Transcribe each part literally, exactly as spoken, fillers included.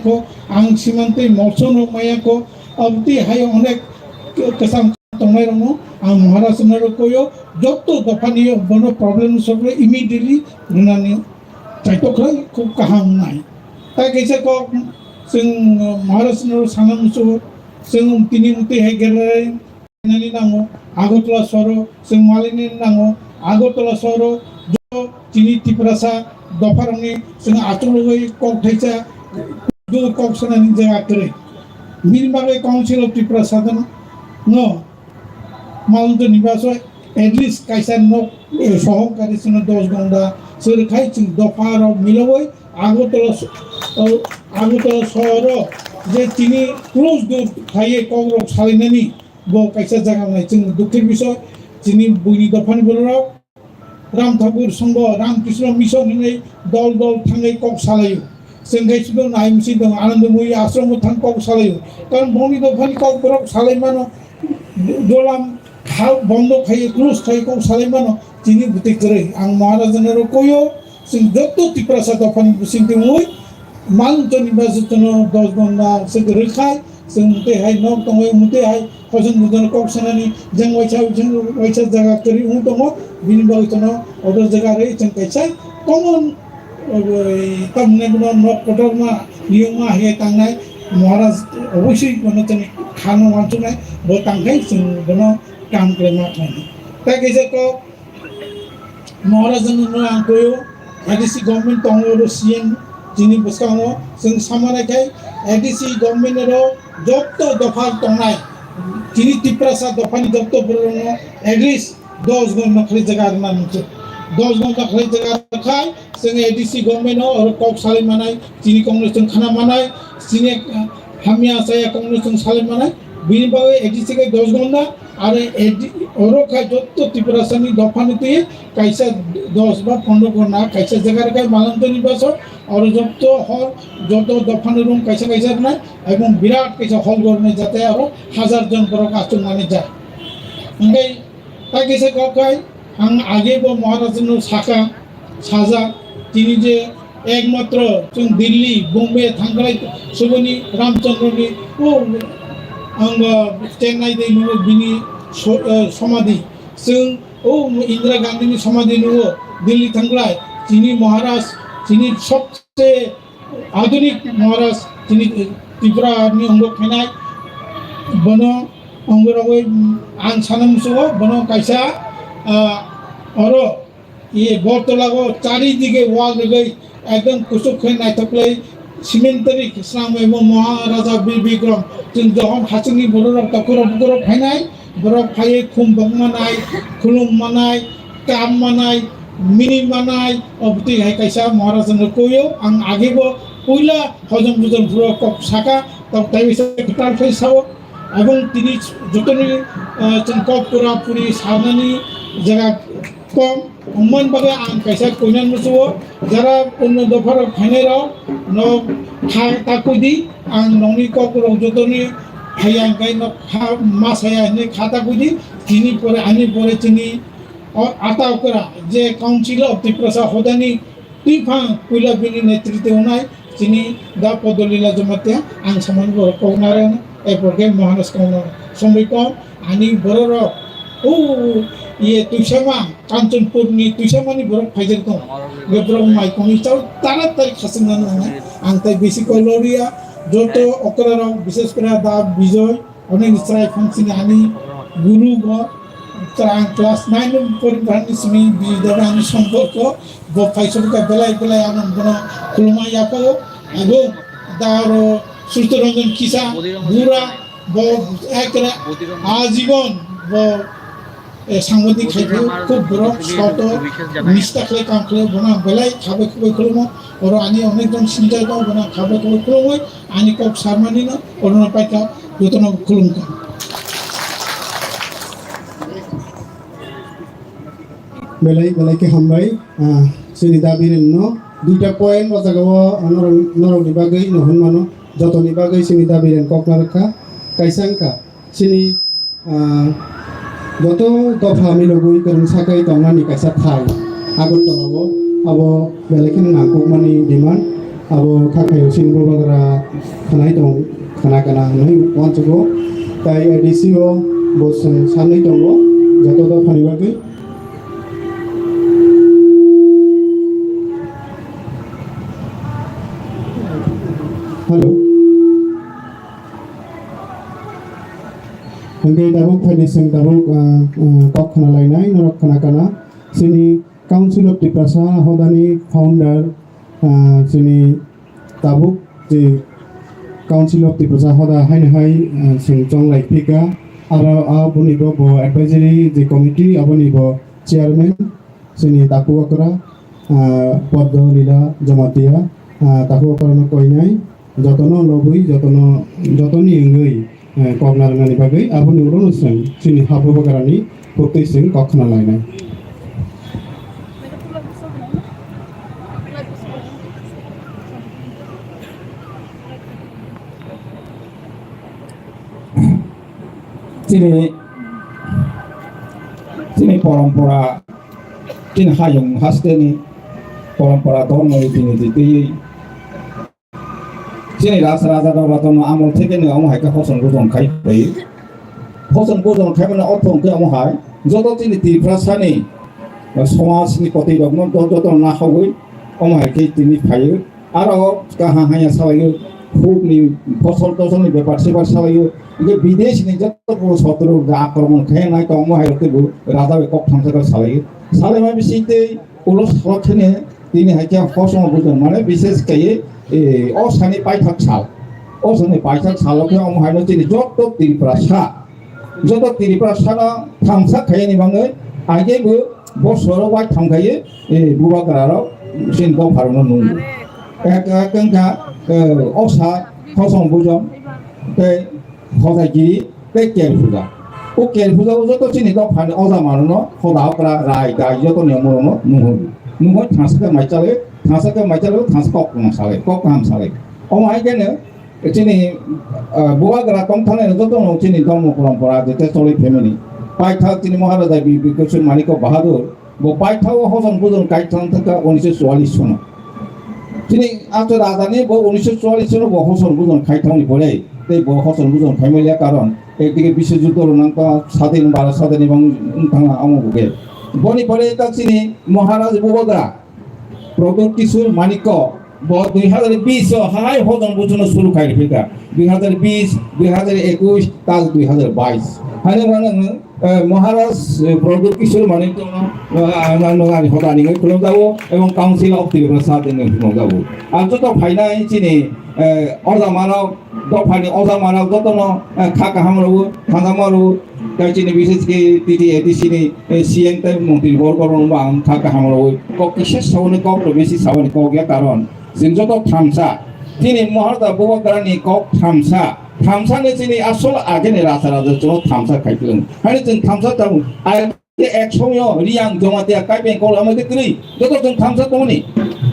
ko, ang simantwi motion rok maya ko, aboni hai onek kwcham tongnai rokno ang Maharaj no koyo, jotto dophani bono problem solve immediately rwnani chaitok khlai khub kaham nai. Tai kaisa kok chwng Maharaj no sana muchungo, chwng tini mutwi hai gerlai nani nango, Agartala sohoro chwng malini nango, Agartala sohoro jo chini Tiprasa dopharokni chwng achukgwi kok thaisa do kok sanani jaga kwrwi. Bini bagwi Council of Tiprasa no Malunto Nibaso at least kaisa nok, eh, sohor kari sino dos gonda sori khai chwng dopharok milogwi Agartala so-, o, Agartala sohoro je chini close door khaiye kokrok salainani bo kaisa jaga nai chwng dukhe biso chini buini dophani borok Ram Thakur Songho, Ram Krishna Mission hinwi dol dol thangwi kok salaio. Chwng khai sudo nai misi dong, Anandamoi ashram o thang kok salaio. Karon boni dophani kok borok salai mano, dolam kha bondo khai, close khai kok salai mano, chini bwtwi kwrwi. Ang Maharaj no koyo, chwng joto Tiprasa dophani bisingtwi wngwi, Malunto Nibaso no dos gonda se kwrwi khai, chwng mutwi hai nok tongwi, mutwi hai Hosen bujon kok sanani jeng waisa, jeng waisa jaga kwrwi wng tongo, bini bagwi tono order jaga rwi chwng kaisa common, oi, tamni bono nok kotorma niyoma hai tangnai Maharaj obosoi bono chwng khano wansuknai, bo tangkhai chwng bono kam khlaima thangdi. Tai kaisa kok Maharaj no ang koyo, A D C government tongo oro C M chini bwskango chwng samana khai A D C government oro jotto dopha tongnai chini Tiprasa dophani jotto borokno at least dos gonda khlai jaga rwna nangkhe. Dos gonda khlai jaga rwkhai chwng A D C government no oro kok salai manai, chini kok no chwng khna manai, chini, ah, hamya chaya kok no chwng salai manai. Bini bagwi A D C khai dos gonda, aro A D, oro khai jotto Tiprasani dophani twi kaisa dos ba pondro gonda kaisa jaga rwkhai Malunto Nibaso, oro jotto hor, jotto dophani room kaisa kaisa rwnai, ebong birat kaisa hall gornai jate aro hajar jon borok achukmani ja. Hingke tai kaisa kok khai, ang age bo Maharaj no saka, sajak, tini je ekmatro chwng Delhi, Bombay thangkhlai suboni Ramchandra ni, o, ang, ah, Chennai de nugo bini so-, eh, somadhi. Chwng o Indira Gandhi ni somadhi nugo Delhi thangkhlai. Chini Maharaj, chini sobse adhunik Maharaj, chini Tripura ni ongo khainai. Bono ongo rogoi ang sana musugo, bono kaisa, ah, oro Ye Agartala o charidige wall rwgwi ekdom kuchuk khe naithok khlai cementary swnamwi bo Maharaja Bir Bikram. Chwng jokhon hachwkni bororok tokhorok bukhorok phainai, borok phaiwi khum bok manai, khulum manai, kam manai, mini manai, obotwi hai kaisa Maharaja no koyo. Ang age bo puila hojom bujom phuru kok saka, tok taiwi se kwtal khe sao. Ebong tini jotoni, ah, chwng kok pura puri sanani jaga kom. Wngmani bagwi ang kaisa koinani musugo, jara onno dopharok phainairok no kha ta kuidi, ang nokni kokrok jotoni phaiya hwnkhe no kha ma saya hinwi kha ta kuidi. Tini pore, ani pore chini o ata okra je Council of Tiprasa hodani twiphang puila bini netritwo wngnai chini da Podolila Jamatia, ang samani borok kok narwkno, erpor khe Maharaj kok narwkno. Somoi kom, ani bororok, o, iye, Tuisama, Kanchanpurni Tuisamani borok phaijak tong. Be borok mai kongwi chao taratari khaswkna nangnai. Ang tai bisi kok loriya, joto okrarok, bishes kore da Bijoy, onek chwrai phang chini ani guru bo, ang class nine o pori phani simi Bijoy da ani somporko, bo phaisok ta belai belai ano bono khulumai yaphago, abo da aro Susto Ranjan Kisa, bura, bo ekra ajibon bo, eh, sangbadik khai phuru khub borok soto nista khlai kam khlai bono ang belai khabai khubai khulumo. Oro ani onek jon sinjak dong, bono ang khabai khubai khulumwi ani kok sarmani no orono paikha jotono khulumkha. Belai belai khe hambai, ah, chini dabi rwngno duita point o jaga o, ah, norok, norokni bagwi no hwnmano, jotoni bagwi chini dabi rwng kok narwkha. Kaisa wngkha chini, ah, joto dopha milogwi kwrwngsa khe tongnani kaisa thai Agartala o, abo belai kheno nangkukmani demand. Abo kha khayo chini Bubagra khanai tong, khana kana hwnwi uansugo. Tai A D C o bo chwng sanwi tongo, joto dophani bagwi. Hello. Hwnkhe tabuk phaidi chwng tabuk, ah, ah, kok khna lainai, norok khna kana. Chini Council of Tiprasa hodani founder, ah, chini tabuk je Council of Tiprasa hoda haino hai, ah, chwng chonglai phika. Aro aboni bo, bo advisory je committee aboni bo chairman. Chini Taku Okra, ah, Poddo Lila Jamatia, ah, Taku Okra no koinai, jotono lobwi, jotono, jotoni wngwi, eh, kok narwknani bagwi, aboni ulo no chwng chini ha Bubagrani buktwi chwng kok khna lainai. Chini, chini porompora, chini hayung hasteni porompora dhormo riti niti twiwi chini rasa raja rok rok no amol theke no omo hai khe hoson bujon khai bai. Hoson bujon khai mani ortho hwnkhe omo hai joto chini Tiprasani somajni kotwi rok no joto no nahogwi omo hai khe tini phaio. Aro kaham haya salaio, hukni fosol tosolni bepar sebar salaio, hingke bideshni joto bo sotro akromon khe nai tongmo hai rok teibo raja bai kok thamsa khe salaio. Salaima bising tei ulo salok khene tini hai khe hosono bujon mane bishes kaiye, e, o sani paithak sal. O sani paithak salo khe omo haino chini joto Tiprasa. Joto Tiprasano thamsa khaiyani bagwi, agebo bosoro wai thangkhaiye, eh, Bubagrarok chini dopharokno nungo. Ek, ek wngkha, eh, Osa, Khosong Bujong, tei Hojaigiri, tei Ker Puja. O Ker Puja o joto chini dophani oja manono hoda okra, rai, dai, joto niyomrokno nungo. Nungwi thansa khe mai chalwi, thansa khe mai chalwi, thansa kok kwmang salai, kok kaham salai. Omo hai kheno, Chini, ah, Bubagra tongthani no joto no chini dhormo porompora jete choli family. Paithak chini Maharaja Bi-, Bikram Singh Manikya Bahadur, bo paithak o hoson bujon kaithang thangkha unisho chuallis sono. Chini ato raja ni bo unisho chuallis sono bo hoson bujon kaithang ni pore, tei bo hoson bujon khaimaliya karon, ekdike biswojuddo rwnang ta sadin bara sadin ebong wng thangna omo buge. Boni pore ta chini Maharaj Bubagra, Pradyut Kishore Manikya, bo dui hazar bish o hai hojon bujono suru khai rwphikha. Dui hazar bish, dui hazar ekush, tak dui hazar bais. Haino mano, eh, Maharaj, eh, Pradyut Kishore Manikya no, eh, ano, ano ani hoda ani ngai khulum jabo, ebong Council of Tiprasa din ngai khulum jabo. Ang joto phainai chini, eh, oja mano, dophani oja mano jotono, eh, kha kaham rwo, thangama rwo, Tei chini bises khe T T A D C ni, eh, C M tei montri borok rok no ang kha kaham rwui kok kisa sauni kok rw bisi sauni kok ya karon chwng joto thamsa. Chini Maharda Bubagrani kok thamsa. Thamsa ni chini asol ageni rasa raja chwng thamsa khai twlwng. Hani chwng thamsa tamo. Ai ke ek somyo Riang Jamatia Kaipeng kol amai ke kwrwi. Joto chwng thamsa tongoni.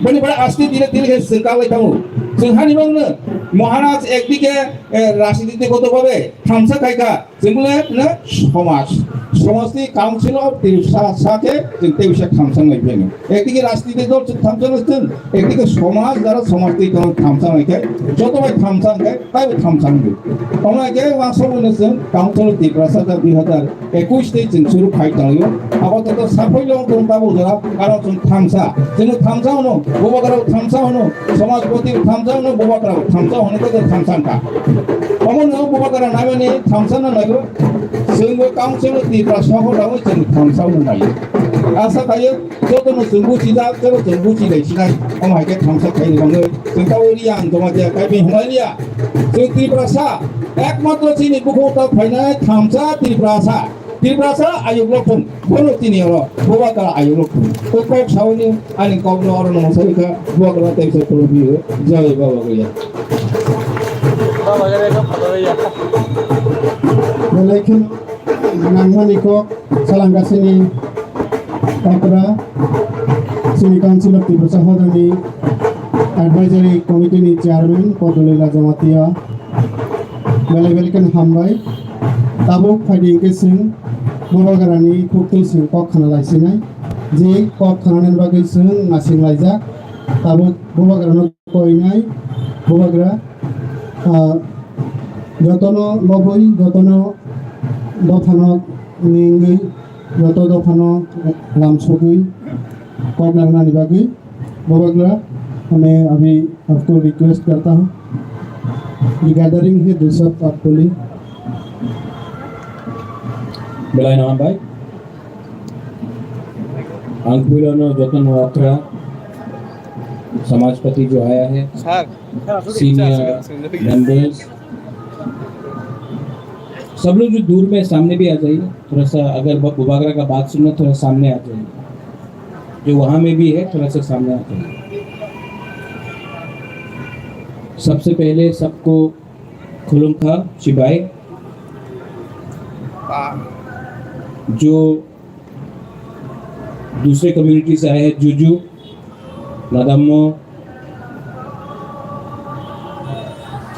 Boni bara asti dire dire khe chwng kalai tamo. Chwng hani mangno Maharaj ekdike, eh, rajniti goto bhabe thamsa khai kha. Chwng le, le somaj, somaj ni council of Tiprasa sa khe chwng tei bisa thamsa nai pheno. Ekdike rajniti dol chwng thamsa nai chwng, ekdike somaj dara somaj tei dol thamsa nai khe, joto bai thamsa khe, tai bai thamsa nai. Tongna khe wansok le chwng council of Tiprasa da dui hazar ekush tei chwng suru khai tongyo. Abo to saphoi long tong tabo jora, karon chwng thamsa. Chwng thamsa hwno, Bubagra thamsa hwno, somajpoti thamsa hwno, Bubagra thamsa hwno, khe thamsa kha. Omo no Bubagra naimani thamsa no naigo. Chwngbo council ni Tiprasa hoda wi chwng thamsa no nai. Asa khayo joto no chwng buchi da, joto chwng buchi dai sinai. Omo hai khe thamsa khai ni bangwi. Chwng ta wi yang joma dia kai bi hwnai liya. Chwng Tiprasa ekmatro chini bukhuk ta phainai thamsa Tiprasa. Tiprasa ayuk lok thung. Bono tini oro Bubagra ayuk lok thung. Ko kok sauni ani kok no oro no sai kha Bubagra tei sai phurubi. Jai Baba Gaya. Baba Gaya ko photo ya. Belai kheno nangmani kok salanggasini okra chini Council of Tiprasa hodani Advisory Committee ni Chairman Podolila Jamatia belai belai kheno hambai. Tabuk phaidi hwnkhe chwng Bubagrani khuktwi chwng kok khna laisinai. Je kok khnanani bagwi chwng nasing laijak. Tabuk bubagrano koinai, bubagra, ah, jotono lobwi, jotono dophano ningwi, joto dophano lamsogwi kok narwknani bagwi bubagra, maine abhi aapko request karta hoon, ye gathering hai, dusra baat boli. Belai no hambai. Ang puilano jotono aphra समाजपति जो आया है, sir, senior members, सब लोग जो दूर में सामने भी आ जाइए, थोड़ा सा अगर ब-, बुबागरा का बात सुनना, थोड़ा सामने आ जाइए, जो वहाँ में भी है, थोड़ा सा सामने आ जाइए। सबसे पहले सबको खुलुमखा, चिबाई। जो दूसरे कम्युनिटी से आए हैं, जुजु, नादाम्मो,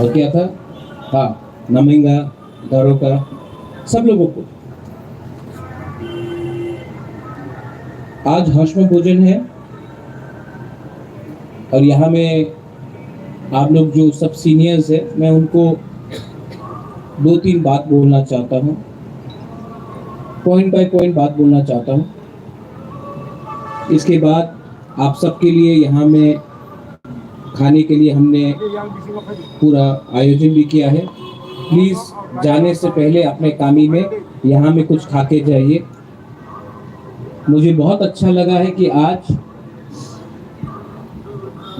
और क्या था? हाँ, नमिंगा, दारोका, सब लोगों को। आज हश्म भोजन है और यहाँ में आप लोग जो सब सीनियर्स हैं, मैं उनको दो तीन बात बोलना चाहता हूँ, पॉइंट बाय पॉइंट बात बोलना चाहता हूँ। इसके बाद आप सबके लिए यहाँ में खाने के लिए हमने पूरा आयोजन भी किया है। प्लीज, जाने से पहले अपने कामी में यहाँ में कुछ खा के जाइए। मुझे बहुत अच्छा लगा है कि आज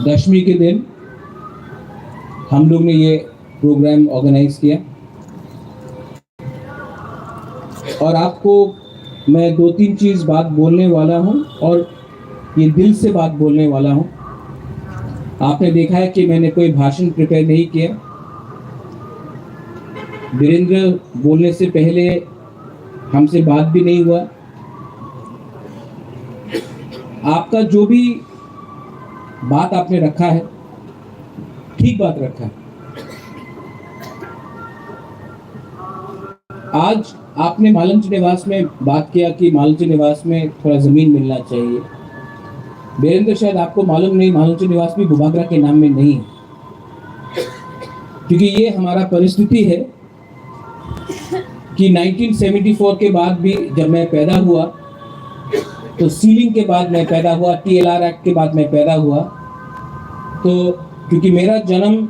दशमी के दिन हम लोग ने ये प्रोग्राम ऑर्गेनाइज किया। और आपको मैं दो तीन चीज़ बात बोलने वाला हूँ और ये दिल से बात बोलने वाला हूँ। आपने देखा है कि मैंने कोई भाषण प्रिपेयर नहीं किया। वीरेंद्र बोलने से पहले हमसे बात भी नहीं हुआ। आपका जो भी बात आपने रखा है, ठीक बात रखा है। आज आपने मालंच निवास में बात किया कि मालंच निवास में थोड़ा ज़मीन मिलना चाहिए। वीरेंद्र, शायद आपको मालूम नहीं, मालंच निवास भी बुबागरा के नाम में नहीं है, क्योंकि ये हमारा परिस्थिति है कि नाइनटीन सेवेंटी फ़ोर के बाद भी, जब मैं पैदा हुआ, तो सीलिंग के बाद मैं पैदा हुआ, टीएलआर एक्ट के बाद मैं पैदा हुआ, तो क्योंकि मेरा जन्म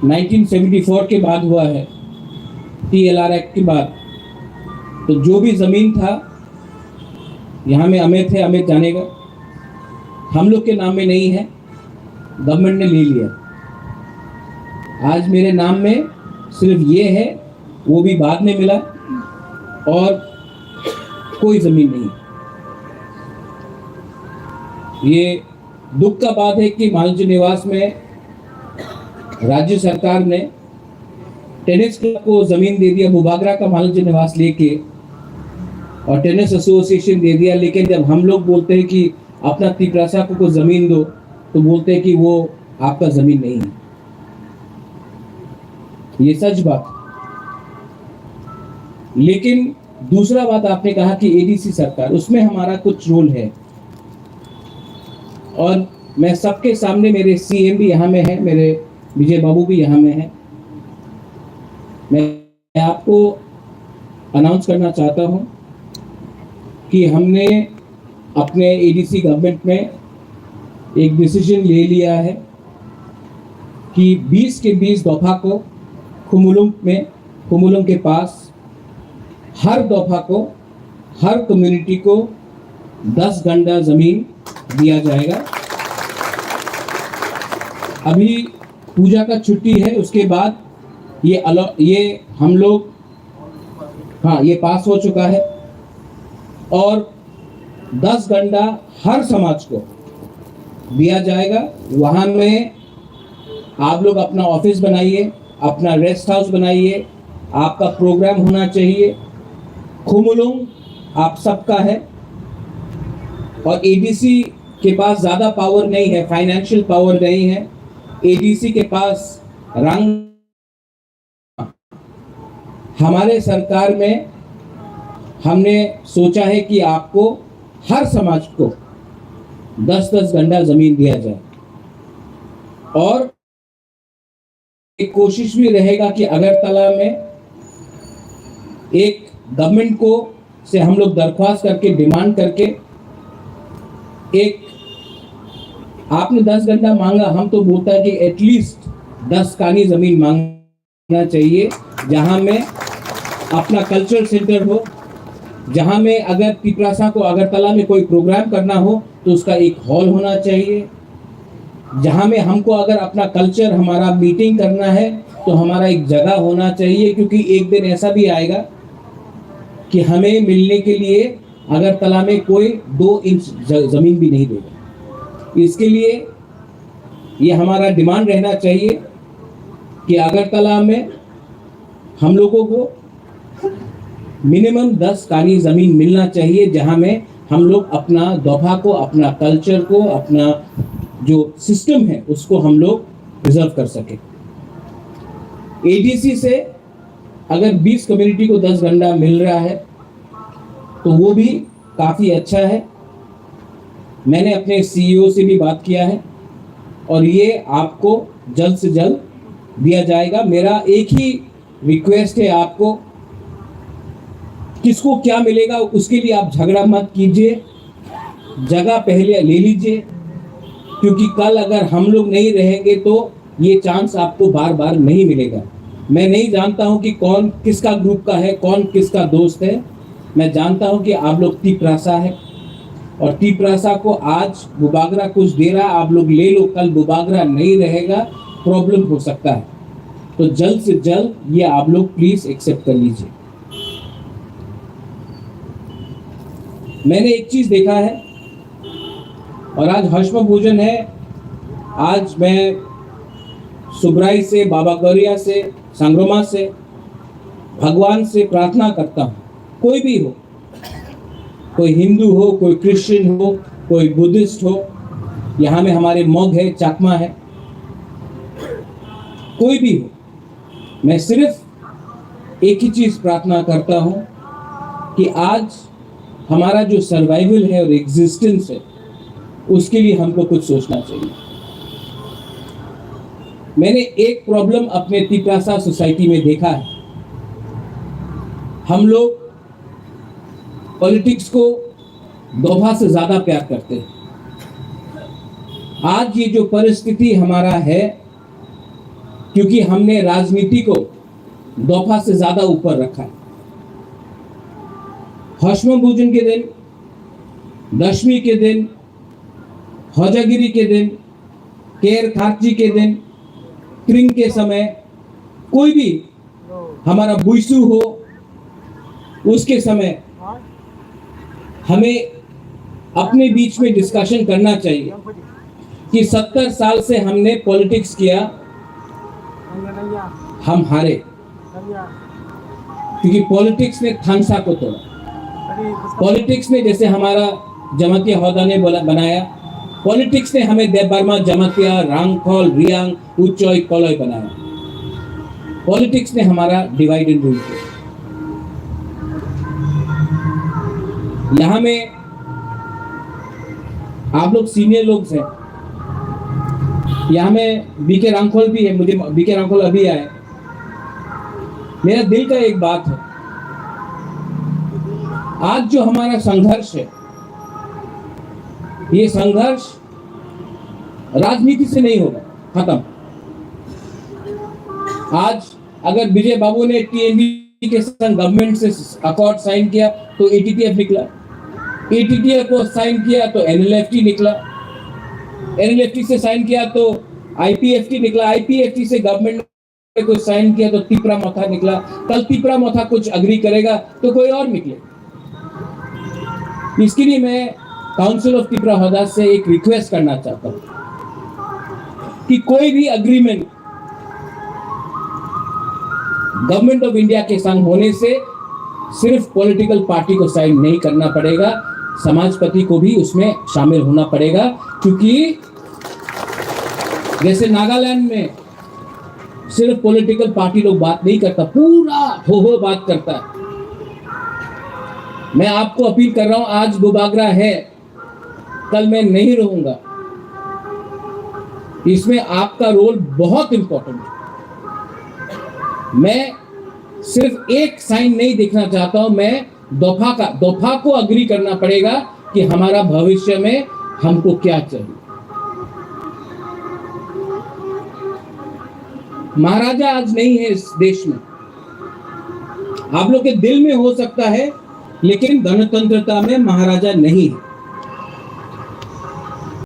नाइनटीन सेवेंटी फ़ोर के बाद हुआ है, टीएलआर एक्ट के बाद, तो जो भी ज़मीन था, यहाँ में अमित है, अमित जानेगा, हम लोग के नाम में नहीं है, गवर्नमेंट ने ले लिया। आज मेरे नाम में सिर्फ ये है, वो भी बाद में मिला, और कोई ज़मीन नहीं। ये दुख का बात है कि मालंच निवास में राज्य सरकार ने टेनिस क्लब को ज़मीन दे दिया, बुबागरा का मालंच निवास लेके, और टेनिस एसोसिएशन दे दिया, लेकिन जब हम लोग बोलते हैं कि अपना तिपरासा को, को ज़मीन दो, तो बोलते हैं कि वो आपका ज़मीन नहीं है। ये सच बात। लेकिन दूसरा बात आपने कहा कि एडीसी सरकार, उसमें हमारा कुछ रोल है। और मैं सबके सामने, मेरे सीएम भी यहाँ में है, मेरे विजय बाबू भी यहाँ में है, मैं आपको अनाउंस करना चाहता हूँ कि हमने अपने एडीसी गवर्नमेंट में एक डिसीजन ले लिया है कि बीस के बीस दफा को खुमुलुंग में, खुमुलुंग के पास हर दफा को, हर कम्युनिटी को दस गंडा ज़मीन दिया जाएगा। अभी पूजा का छुट्टी है, उसके बाद ये अलो-, ये हम लोग, हाँ, ये पास हो चुका है और दस गंडा हर समाज को दिया जाएगा। वहाँ में आप लोग अपना ऑफिस बनाइए, अपना रेस्ट हाउस बनाइए, आपका प्रोग्राम होना चाहिए। खुमुलुंग आप सबका है और एडीसी के पास ज़्यादा पावर नहीं है, फाइनेंशियल पावर नहीं है। एडीसी के पास रंग हमारे सरकार में हमने सोचा है कि आपको हर समाज को दस दस गंडा जमीन दिया जाए। और एक कोशिश भी रहेगा कि अगरतला में एक गवर्नमेंट को से हम लोग दरख्वास्त करके, डिमांड करके, एक, आपने दस गंडा मांगा, हम तो बोलता है कि एटलीस्ट दस कानी जमीन मांगना चाहिए, जहां में अपना कल्चरल सेंटर हो, जहां में अगर तिपरासा को अगरतला में कोई प्रोग्राम करना हो तो उसका एक हॉल होना चाहिए, जहां में हमको अगर अपना कल्चर, हमारा मीटिंग करना है तो हमारा एक जगह होना चाहिए, क्योंकि एक दिन ऐसा भी आएगा कि हमें मिलने के लिए अगरतला में कोई दो इंच ज-, जमीन भी नहीं देगा। इसके लिए ये हमारा डिमांड रहना चाहिए कि अगरतला में हम लोगों को मिनिमम दस कानी जमीन मिलना चाहिए, जहां में हम लोग अपना दोफा को, अपना कल्चर को, अपना जो सिस्टम है, उसको हम लोग प्रिजर्व कर सके। एडीसी से अगर बीस कम्युनिटी को दस गंडा मिल रहा है, तो वो भी काफ़ी अच्छा है। मैंने अपने सीईओ से भी बात किया है और ये आपको जल्द से जल्द दिया जाएगा। मेरा एक ही रिक्वेस्ट है आपको, किसको क्या मिलेगा उसके लिए आप झगड़ा मत कीजिए, जगह पहले ले लीजिए, क्योंकि कल अगर हम लोग नहीं रहेंगे तो ये चांस आपको बार बार नहीं मिलेगा। मैं नहीं जानता हूं कि कौन किसका ग्रुप का है, कौन किसका दोस्त है। मैं जानता हूं कि आप लोग तिपरासा है और तिपरासा को आज बुबागरा कुछ दे रहा है, आप लोग ले लो, कल बुबागरा नहीं रहेगा, प्रॉब्लम हो सकता है। तो जल्द से जल्द ये आप लोग प्लीज एक्सेप्ट कर लीजिए। मैंने एक चीज देखा है, और आज हश्म भोजन है। आज मैं सुब्राई से, बाबा गौरिया से, संग्रमा से भगवान से प्रार्थना करता हूँ, कोई भी हो, कोई हिंदू हो, कोई क्रिश्चियन हो, कोई बुद्धिस्ट हो, यहाँ में हमारे मग है, चाकमा है, कोई भी हो, मैं सिर्फ एक ही चीज प्रार्थना करता हूँ कि आज हमारा जो सर्वाइवल है और एग्जिस्टेंस है, उसके लिए हमको कुछ सोचना चाहिए। मैंने एक प्रॉब्लम अपने तिपरासा सोसाइटी में देखा है, हम लोग पॉलिटिक्स को दोफा से ज्यादा प्यार करते हैं। आज ये जो परिस्थिति हमारा है, क्योंकि हमने राजनीति को दोफा से ज्यादा ऊपर रखा है। हश्म भोजन के दिन, दशमी के दिन, हजागिरी के दिन, केर खार्ची के दिन, त्रिंग के समय, कोई भी हमारा बुइसू हो, उसके समय हमें अपने बीच में डिस्कशन करना चाहिए कि सत्तर साल से हमने पॉलिटिक्स किया, हम हारे, क्योंकि पॉलिटिक्स ने थानसा को तोड़ा। पॉलिटिक्स ने, जैसे हमारा जमातिया होदा ने बोला, बनाया, पॉलिटिक्स ने हमें देव वर्मा, जमातिया, रांगखोल, रियांग, उच्चय, कलय बनाया। पॉलिटिक्स ने हमारा डिवाइड एंड रूल किया। यहाँ में आप लोग सीनियर लोग हैं, यहाँ में बीके रांगखोल भी है, मुझे बीके रांगखोल अभी आए। मेरा दिल का एक बात है, आज जो हमारा संघर्ष है, ये संघर्ष राजनीति से नहीं होगा खत्म। आज अगर विजय बाबू ने टीएनडीए के संग गवर्नमेंट से अकॉर्ड साइन किया तो एटीटीएफ निकला, एटीटीएफ को साइन किया तो एनएलएफटी निकला, एनएलएफटी से साइन किया तो आईपीएफटी निकला, आईपीएफटी से गवर्नमेंट ने कुछ साइन किया तो तिपरा मोथा निकला, कल तिपरा मोथा कुछ अग्री करेगा तो कोई और निकले। इसके लिए मैं काउंसिल ऑफ तिपरा होदा से एक रिक्वेस्ट करना चाहता हूँ कि कोई भी एग्रीमेंट गवर्नमेंट ऑफ इंडिया के संग होने से सिर्फ पॉलिटिकल पार्टी को साइन नहीं करना पड़ेगा, समाजपति को भी उसमें शामिल होना पड़ेगा, क्योंकि जैसे नागालैंड में सिर्फ पॉलिटिकल पार्टी लोग बात नहीं करता, पूरा हो हो बात करता है। मैं आपको अपील कर रहा हूं, आज बुबागरा है, कल मैं नहीं रहूंगा। इसमें आपका रोल बहुत इंपॉर्टेंट है। मैं सिर्फ एक साइन नहीं देखना चाहता हूं, मैं दफा का दफा को अग्री करना पड़ेगा कि हमारा भविष्य में हमको क्या चाहिए। महाराजा आज नहीं है इस देश में। आप लोग के दिल में हो सकता है, लेकिन गणतंत्रता में महाराजा नहीं है।